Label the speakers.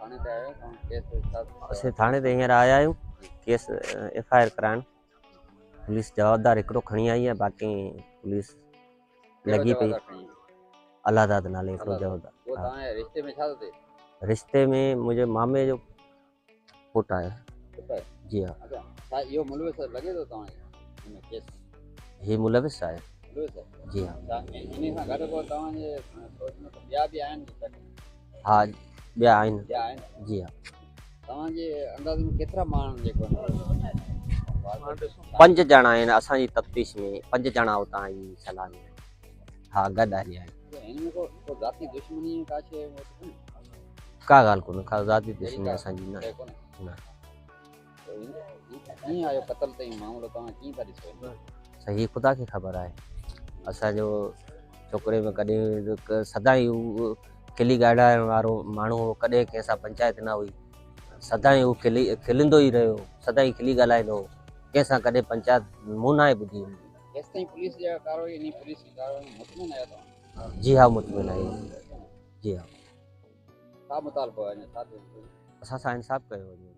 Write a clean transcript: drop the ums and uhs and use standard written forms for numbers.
Speaker 1: ٿاڻي تي آيا آهيو توهان ڪيس ڇا؟
Speaker 2: اسين ٿاڻي تي هينئر آيا آهيون ڪيس ايف I R ڪرائڻ. پوليس جوابدار هڪڙو کڻي آئي آهي، باقي پوليس لڳي پئي. الله داد نالي هڪڙو جوابدار.
Speaker 1: رشتي ۾ ڇا ٿو ٿئي؟
Speaker 2: رشتي ۾ منهنجي مامي جو پٽ آهي.
Speaker 1: پٽ آهي؟
Speaker 2: جي ها.
Speaker 1: اچها، ڇا اهو ملوث لڳي ٿو توهان کي هن ڪيس ۾؟
Speaker 2: هي ملوث آهي.
Speaker 1: ملوث آهي؟
Speaker 2: جي ها.
Speaker 1: ڇا انهي سان گڏ ڪو توهان جي سوچ ۾ ته ٻيا به آهن؟
Speaker 2: ها، ٻيا آهن.
Speaker 1: ٻيا آهن؟
Speaker 2: جي ها.
Speaker 1: توهان جي انداز ۾ ڪيترا ماڻهو جيڪو؟
Speaker 2: 5 ڄڻا آهن اسان جي تفتيش ۾، 5 ڄڻا اتان جي صلاح ۾، ها، گڏ آهن.
Speaker 1: هن ۾ ڪو ذاتي دشمني ڪا شيء؟
Speaker 2: ڪا ڳالهه ڪونهي، ڪا ذاتي دشمني اسان جي نه. نه.
Speaker 1: ڪيئن آيو قتل تائين معاملو، توهان ڪيئن ٿا ڏسو؟
Speaker 2: صحيح خدا کي خبر آهي. اسان جو ڇوڪري ۾ ڪڏهن سدائين هو کلي ڳالهائڻ وارو ماڻهو هو، ڪڏهن ڪنهن سان پنچائت نه هئي. سدائين هو کلي کلندو ئي رهيو، سدائين کلي ڳالهائيندو هو، ڪنهن سان ڪڏهن پنچائت مون ناهي ٻڌي هوندي.
Speaker 1: ڪيستائين پوليس جا ڪارروائي، انهي پوليس جي ڪارروائي مطمئن آهيو توهان؟
Speaker 2: جي ها، مطمئن آهيون. جي ها.
Speaker 1: ڇا مطالبو آهي؟ ڇا
Speaker 2: اسان سان انصاف ڪيو وڃي.